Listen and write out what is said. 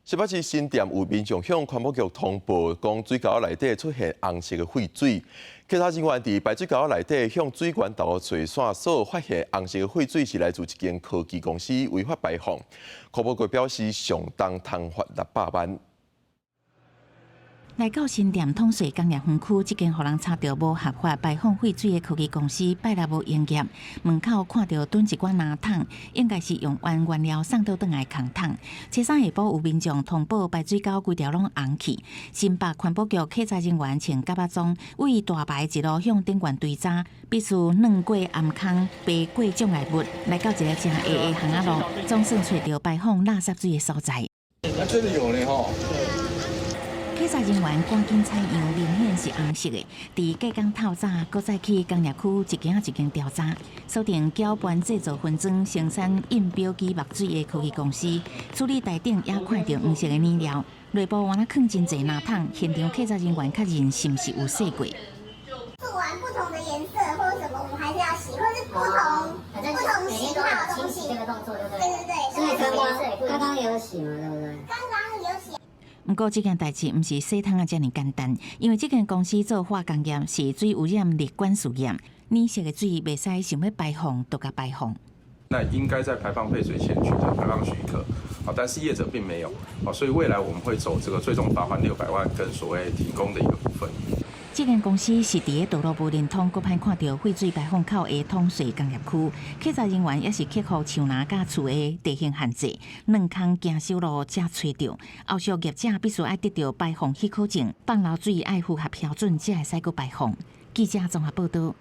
新北市新店有民眾向環保局通報，講水溝內底出現紅色的廢水。稽查人員佇排水溝內底向水管道揣線索，發現紅色的廢水是來自一間科技公司違法排放。環保局表示，上重通罰600萬。來到新店統水工業園區，這間予人查著無合法排放廢水的科技公司，拜六無營業。門口看著囤一寡藍桶，應該是用完原料送倒轉來空桶。初三下晡有民眾通報排水溝規條攏紅去，新北環保局稽查人員穿蛤仔裝，為大排一路向頂懸追查，必須鑽過頷坑，爬過障礙物，來到一个誠狹的巷仔路，總算揣著排放垃圾水的所在。啊，這裡有呢，吼。稽查人員趕緊採樣，明顯是紅色的。佇隔工透早，閣再去工業區一間一間調查，鎖定攪拌製造分裝生產印表機墨水的科技公司，處理台頂也看著黃色的染料，內部原來囥真濟藍桶，現場稽查人員確認是毋是有洗過。做完不同的顏色或者什麼，我們還是要洗，或是不同型號的東西。這個動作對對對。所以剛剛剛剛有洗嘛，對不對？剛剛有洗。毋過，這件代誌毋是洗桶仔遮爾簡單，因為這間公司做化工業是水污染立管試驗，染色的水袂使想欲排放就共排放。那應該在排放廢水前取得排放許可，啊，但是業者並沒有，啊，所以未來我們會走這個最重罰鍰600萬跟所謂停工的一個部分。這間公司是佇咧道路無連通，閣歹看著廢水排放口的統水工業區，稽查人員也是克服樹林佮厝的地形限制，鑽空行小路才揣著。後續業者必須愛得著排放許可證，放流水愛符合標準，才會使閣排放。記者綜合報導。